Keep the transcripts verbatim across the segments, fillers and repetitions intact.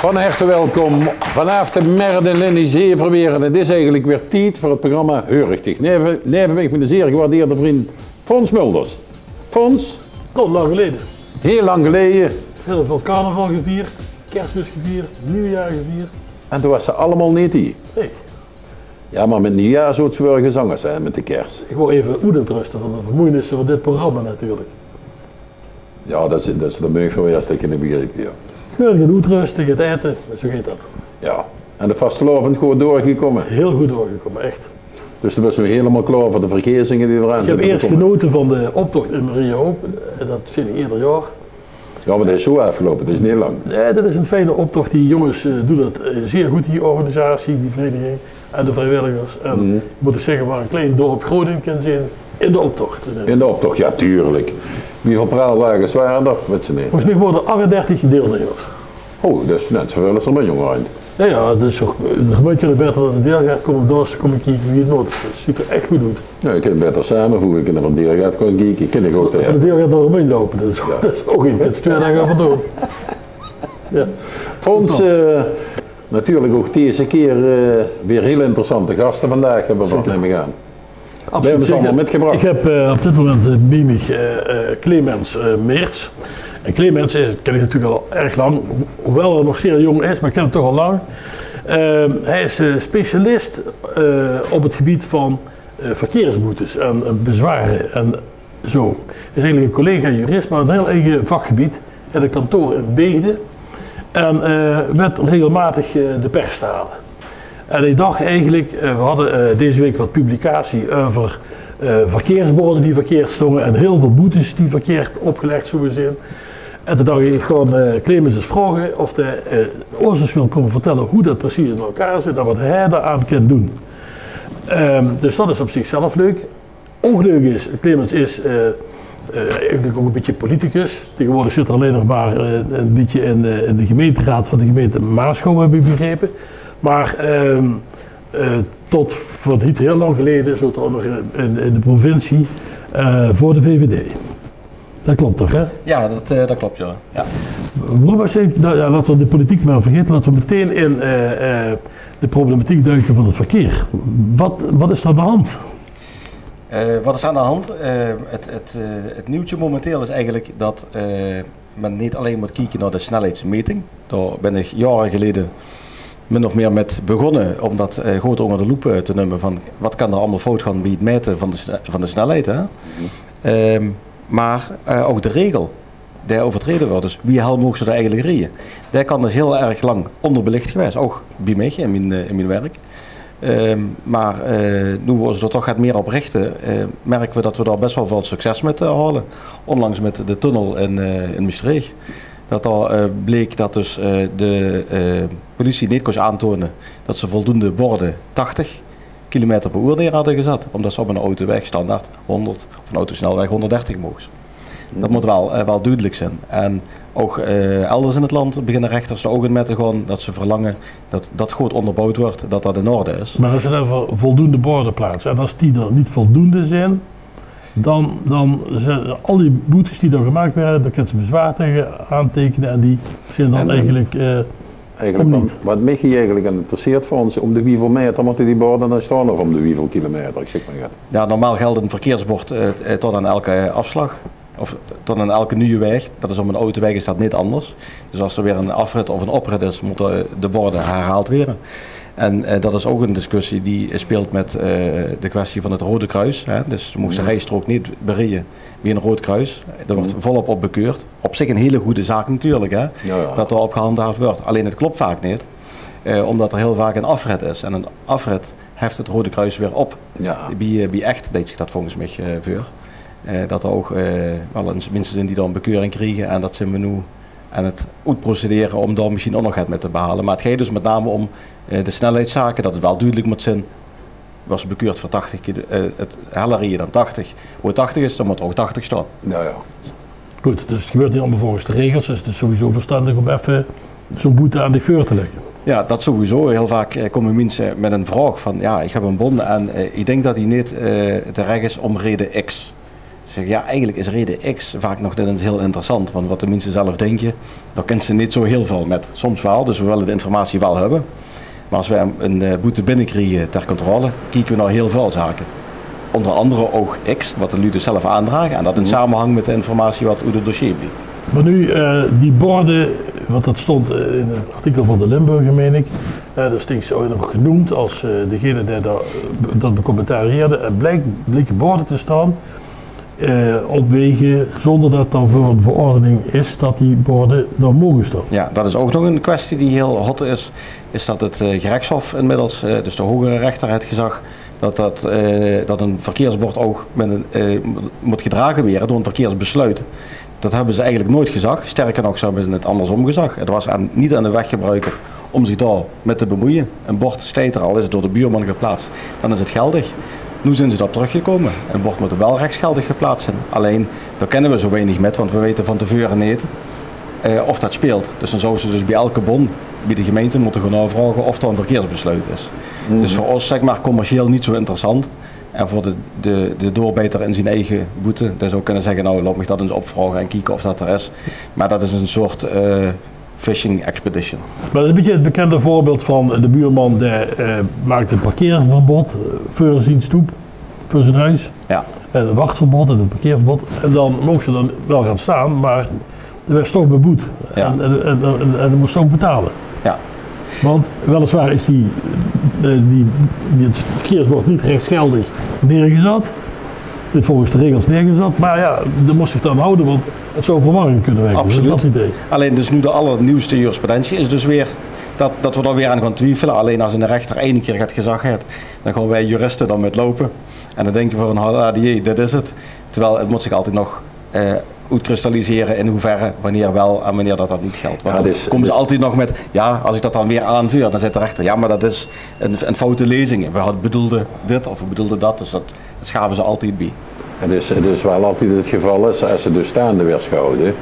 Van herte welkom vanaaf de Merret in Linnizever weer. En het is eigelik weer tied veur het programma Heurig Dich. Neve, neve mich mien zeer gewaardeerde vrundj Fons Mulders. Fons? Tot lang geleje. Hiel lang geleje. Hiel väöl carnaval gevierd, Kersmis gevierd, Nuujjaor gevierd. En toen waas se allemaol neet hie. Nae. Jao, mer mit Nuujjaor zoots se waal gezange zeen mit de kers. Ich woor effe oetruste van de vermoeienisse van dit programma natuurlik. Jao, det is, det is, det meuge v'r waal ein stökske begripe, jao. Gewoon gaon oetruste, get aete, zoe geit det. Jao. En de vastelaovend good doorgekómme? Hiel good doorgekómme, ech. Dus doe bös noe hielemaol klaor veur de verkezinge die d'raan zeen te kómme? Ich höb eers genaote van de optoch in Mariahoop. Det zeen ich eder jaor. Jao, mer det is zoe aafgeloupe, det is neet lang. Nae, det is ein fijne optoch. Die jónges, eh, doon det, eh, zeer good, die organisatie, die vereiniging en de vriewilligers. En ich mót ouch zègke, waat ein klein dörp Groningen kin zeen in de optoch. In de optoch, jao, natuurlik. Wieväöl praalwages wore d'r, wèts se neet? Volges mich wore d'r achtendertig deilnummers. Oh, det is net zoeväöl es d'r bie jónge Jao, jao, det is ouch, eh, de gemeinte kinne baeter nao de Deilgaard kómme, dao kómme kieke wie 't noe is. Det zuut d'r ech good oet. Jao, ich kin 't baeter samevoege, ich kin van de Deilgaard kómme kieke, kin ich ouch. Van de Deilgaard nao Remunj loupe, det is, det is ouch get, det is twee daag euver doon. Jao. Fons, eh, natuurlik ouch deze kier, eh, weer hiel interessante gaste vandaag höbbe v'r, num ich aan. Absoluut. Wae höbbe ze allemaol mitgebrach? Ich höb, eh, op dit moment, eh, bie mich, eh, eh, Clemens, eh, Meerts. En Clemens is, kin ich natuurlik al erg lang, hoewel hae nog zeer jónk is, mer ich kin 'm toch al lang. Eh, hae is, eh, specialis, eh, op 't gebied van, eh, verkeersboetes en, eh, bezware en zoe. Hae is eigelik ein collega jurist, mer ein hiel eige vakgebied. Haet ein kantoor in Beegde en, eh, weit regelmaotig, eh, de pers te haole. En ich dach eigelik, eh, v'r hadde, eh, deze waek get publicatie euver, eh, verkeersborde die verkeerd stónge en hiel väöl boetes die verkeerd opgelag zouwe zeen. En toen dach ich, ich gaon, eh, Clemens ins vraoge of hae, eh, ós ins wil kómme vertèlle wie det precies in elkaar zit en waat hae dao aan kin doon. Ehm, dus det is op zichzelf leuk. Ouch leuk is, Clemens is, eh, eh, eigelik ouch ein bietje politicus. Taengewoordig zit 'r allein nog mer, eh, ein bietje in, eh, in de gemeinteraod van de gemeinte Maasgouw, höb ich begrepe. Mer, ehm, eh, tot veur neet hiel lang geleje zoot 'r ouch nog in, in, in de provincie, eh, veur de V V D. Det klop toch, hè? Jao, det, eh, det klop, jao. Jao. Waorum waas 't, noe jao, laote v'r de politiek mer vergaete, laote v'r metein in, eh, eh, de problematiek duke van 't verkeer. Waat, waat is d'r aan de hand? Eh, wat is aan de hand? Eh, het, het, eh, het nieuwtje momenteel is eigenlijk dat, eh, men niet alleen moet kieken naar de snelheidsmeting. Daar ben ik jaren geleden min of meer met begonnen om dat, eh, goed onder de loep, eh, te nemen van wat kan er allemaal fout gaan bij het meten van de sne-, van de snelheid, hè? Ehm, maar, eh, ook de regel die overtreden wordt. Dus wie hel mogen ze er eigenlijk rijden? Die kan dus heel erg lang onderbelicht geweest, ook bij mij in mijn, eh, in mijn werk. Ehm, maar, eh, nu we ons er toch wat meer op richten, eh, merken we dat we daar best wel veel succes met, eh, halen. Onlangs met de tunnel in, eh, in Maastricht. Dat daar, eh, bleek dat dus, eh, de, eh, politie niet kon aantonen dat ze voldoende borden tachtig kilometer per uur neer hadden gezet, omdat ze op een autoweg standaard honderd of een autosnelweg honderddertig mogen. Dat moet wel, eh, wel duidelijk zijn. En ook, eh, elders in het land beginnen rechters er ook in met te gaan dat ze verlangen dat dat goed onderbouwd wordt, dat dat in orde is. Maar als je dan voor voldoende borden plaatst en als die er niet voldoende zijn, dan, dan zijn al die boetes die daar gemaakt werden, daar kunnen ze bezwaar tegen aantekenen en die zijn dan eigenlijk, eh, Eigelik, wat mich hie eigelik interesseert, Fons, óm de wieväöl maeter mótte die borde dan sjtaon of óm de wieväöl kilometer? Ich zèk mer get. Ja, normaal geldt een verkeersbord, eh, eh, tot aan elke afslag. Of tot aan elke nieuwe weg. Dat is op een autoweg is dat niet anders. Dus als er weer een afrit of een oprit is, moeten de borden herhaald worden. En, eh, dat is ook een discussie die speelt met, eh, de kwestie van het Rode Kruis, hè. Dus ze mogen de rijstrook niet berijden bij een rood kruis. Er wordt volop op bekeurd. Op zich een hele goede zaak natuurlijk, hè, dat er op gehandhaafd wordt. Alleen het klopt vaak niet, eh, omdat er heel vaak een afrit is. En een afrit heft het Rode Kruis weer op. Bij, eh, bij Echt deed zich dat volgens mij, eh, voor. Eh, dat er ook, eh, wel eens mensen zijn die dan een bekeuring kregen en dat ze me nu aan het oetprocederen om daar misschien ook nog het met te behalen. Maar het gaat dus met name om, eh, de snelheidszaken, dat het wel duidelijk moet zijn. Waas bekeurd veur tachtig kilo, eh, het heller rijden dan tachtig. Wo tachtig is, dan mót er ouch tachtig sjtaon. Jao, jao. Good, dus het gebeurt niet allemaal volgens de regels, dus het is sowieso verstandig om effe zo'n boete aan dich veur te leggen. Ja, dat sowieso. Heel vaak, eh, komen mensen met een vraag van, ja, ik heb een bon en, eh, ik denk dat die niet, eh, terecht is om reden X. Dus Zègke, jao, eigelik is reden X vaak nog neet ins hiel interessant, want wat de minse zelf dinke, dao kinne ze neet zo hiel väöl mit. Soms waal, dus we wille de informatie waal höbbe. Mer es we ein, ein, eh, boete binnekriege ter controle, kieke we nao hiel väöl zake. Ónger angere ouch X, wat de luuj dus zelf aandrage, en dat in samehang mit de informatie wat oet 't dossier bliek. Mer noe, eh, die borde, want dat stóng, eh, in 't artikel van de Limburger, mein ich, eh, dao stóng ze ouch nog geneump es, eh, degene dae dao, eh, dat becommentarieerde. En bliek, blieke borde te staon, eh, op wege, zónger dat d'r veur ein verordening is dat die borde dao moge staon. Jao, dat is ouch nog ein kwestie die hiel hot is, is dat 't, eh, gerechtshof inmiddels, eh, dus de hogere rechter, haet gezag dat, dat, eh, dat ein verkeersbord ouch mit ein, eh, mót gedrage waere door ein verkeersbesluit. Dat höbbe ze eigelik noeats gezag. Sterker nog, ze höbbe 't angersóm gezag. 't Waas aan, neet aan de weggebruiker óm zich dao mit te bemeuje. Ein bord steit d'r, al is 't door de buurman geplaats, dan is 't geldig. Noe zeen ze dao op trökgekómme. Ein bord mót waal rechtsgeldig geplaats zeen. Allein, dao kinne we zo weinig mit, want we weite van te veure neet, eh, of dat speelt. Dus dan zouwe ze dus bie elke bon bie de gemeinte mótte gaon naovraoge of dao ein verkeersbesluit is. Dus veur ós, zèk mer, commercieel neet zo interessant. En veur de, de, de doorbeter in zien eige boete, dae zou kinne zègke: nou, laot mich dat ins opvraoge en kieke of dat d'r is. Mer dat is ein soort, eh, fishing expedition. Mer dat is ein bietje 't bekende veurbeeld van de buurman dae, eh, maakde ein parkeerverbod, eh, veur zien stoep, veur zien hoes. Jao. En ein wachverbod en ein parkeerverbod. En dan moch ze d'r waal gaon staon, mer d'r waers toch beboet. Jao. En, en, en, en, en dan mós ze ouch betale. Jao. Want weliswaar is die, eh, die, die, 't verkeersbord neet rechtsgeldig neergezat. Neet volges de regels neergezat. Mer jao, dao mós ze zich aan hawte, want 't zou verwarring kinne weke. Absoluut. Dat idee. Allein dus noe de allernuuste jurisprudentie is dus weer dat, dat we dao weer aan gaon twiefele. Allein es eine rechter eine kier get gezag haet, dan gaon weej juriste dao mit loupe. En dan dinke we van: ha, ha, die, dit is 't. Terwiel 't mót zich altied nog, eh, oetkristallisere in hoeverre, wanneer waal en wanneer dat dat neet geldj. Want dan kómme ze altied nog mit: jao, es ich dat dan weer aanveur, dan zaet de rechter: jao, mer dat is ein, ein foute lezing. We hadde, bedoelde dit of we bedoelde dat. Dus dat, dat schave ze altied bie. 't Is, 't is waal altied 't geval, es, es ze dus staande waers gehawte,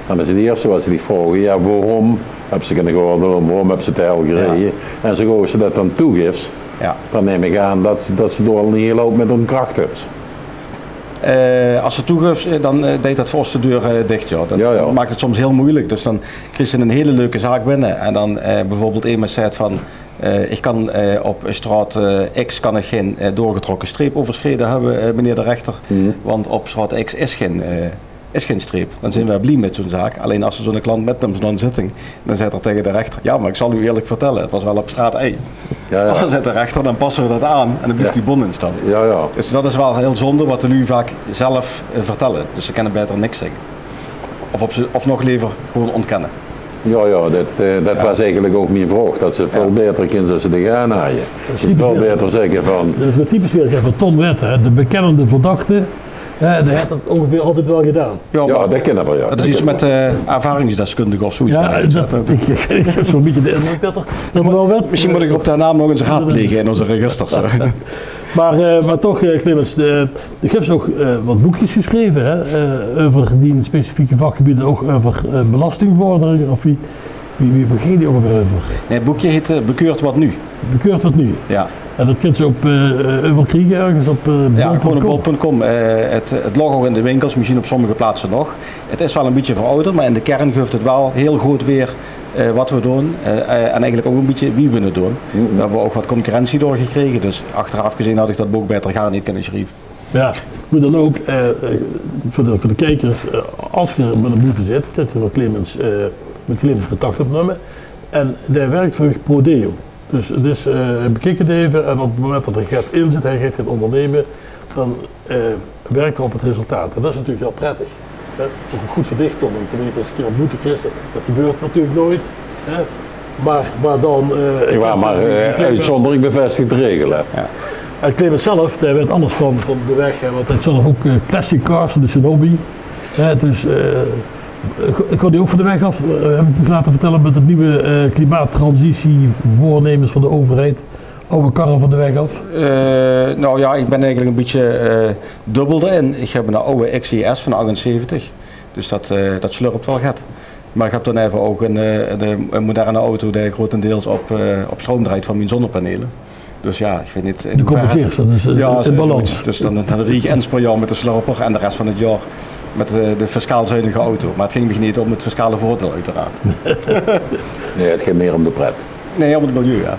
dan is 't ierste wat ze dich vraoge: jao, waorom höbs se kinne gaon doon, waorom höbs se te hel gereje? Jao. En zo gaw es se dat dan toegifs, jao, dan num ich aan dat, dat se dao al ein hiel houp mit óntkracht höbs. Eh, es se toegifs, eh, dan, eh, deit dat veur ós de deur, eh, dich, jao. Dat maak 't soms hiel meujelik. Dus dan kriegs se ein hiel leuke zaak binne. En dan, eh, bieveurbeeld emes zaet van, eh, ich kan, eh, op straot, eh, X kan ich gein, eh, doorgetrokke streep euversjrede höbbe, eh, meneer de rechter. Want op straot X is gein, eh, is gein streep. Dan zeen we blie mit zoe'n zaak. Allein es se zoe'n klant mitnums nao ein zitting, dan zaet 'r taenge de rechter: jao, mer ich zal uch ierlik vertèlle, 't waas waal op straot Y. Jao, jao. Dan zaet de rechter: dan passe we dat aan en dan blief die bon in stand. Jao, jao. Dus dat is waal hiel zónde, wat de luuj vaak zelf, eh, vertèlle. Dus ze kinne baeter niks zègke. Of op ze, of nog lever gewoon óntkènne. Jao, jao, dat, eh, dat waas eigelik ouch mien vraog. Dat ze väöl baeter kinne es ze de gaanhaaie. Dus väöl baeter zègke van. Dat is weer typisch weer, zègke van Ton Wette, hè, de bekennende verdachte. Hè, dae haet 't óngeveer altied waal gedaon. Jao, mer dat kinne we, jao. 't Is get mit, eh, ervaringsdeskundige of zoeiets. Jao, dat, ich, ich höb zoe'n bietje de indrök dat 'r, dat 'r waal wet. Mesjien mót ich op de naam nog ins raadplege in ós registers. Mer, eh, mer toch, eh, Clemens, de, de höbs ouch, eh, get boekjes gesjreve, hè, eh, euver die specifieke vakgebiede, ouch euver, eh, belastingvorderinge, of wie, wie, wie begint die ouch alweer? Nae, 't boekje heet, eh, Bekeurd, wat noe? Bekeurd, wat noe? Jao. En dat kins se op, eh, euverkriege örges op, eh, jao, gewoon op bol punt com. Eh, 't, 't lóg ouch in de winkels, mesjien op sommige plaatse nog. 't Is waal ein bietje verouderd, mer in de kern guf 't waal hiel good weer, eh, wat we doon, eh, en eigelik ouch ein bietje wie we 't doon. We höbbe ouch get concurrentie doorgekrege, dus achteraaf gezeen had ich dat book baeter gaar neet kinne sjrieve. Jao, wie dan ouch, eh, eh, veur de, veur de kiekers, eh, es geer mit ein boete zit, kint geer mit Clemens, eh, mit Clemens contact opnumme. En dae wirk veur Prodeo. Dus 't is, eh, bekik 't eve en op 't moment dat d'r get in zit, hae geit get óngernumme, dan, eh, wirk 'r op 't resultaat. En dat is natuurlik hiel prettig. Hè? Ouch good veur dich, Ton, óm te weite es se ein kier ein boete kriegs, dat gebeurt natuurlik noeats. Hè? Mer, mer dan, eh, jao, mer, eh, oetzóndering bevestig de regel, hè. Jao. En Clemens zelf, dae weit alles van, van de weg, hè, want hae haet zelf ouch, eh, classic cars, dat is zien hobby. Hè, dus, eh, ich, ich gaon die ouch van de weg aaf, eh, höb ich mich laote vertèlle, mit 't nuuj, eh, klimaattransitieveurnemes van de euverheid. Awwe karre van de weg aaf? Eh, nou jao, ich bön eigelik ein bietje, eh, dubbel d'rin. Ich höb ein awwe X J S van achtenzeventig, dus dat, eh, dat slurp waal get. Mer ich höb dan eve ouch ein, eh, ein, ein moderne auto dae grotendeels op, eh, op stroum drejt van mien zonnepanele. Dus jao, ich weit neet in hoeverre... De compenseert, det is, eh, in balans. Jao, zoe is 't. Dus dan, dan riej ich ins per jaor mit de sjlurper en de res van 't jaor mit de, de fiscaal zuinige auto. Mer 't ging mich neet óm 't fiscale veurdeil, oeteraard. Nae, 't geit mieë óm de pret. Nae, óm 't milieu, jao.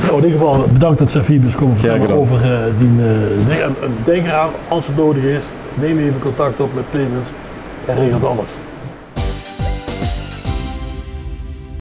Nou, in eder geval bedank det se hie bis kómme vertèlle euver, eh, dien, eh, ding. En, en dink d'raan, es 't nuuedig is, num effe contact op mit Clemens. Hae regelt alles.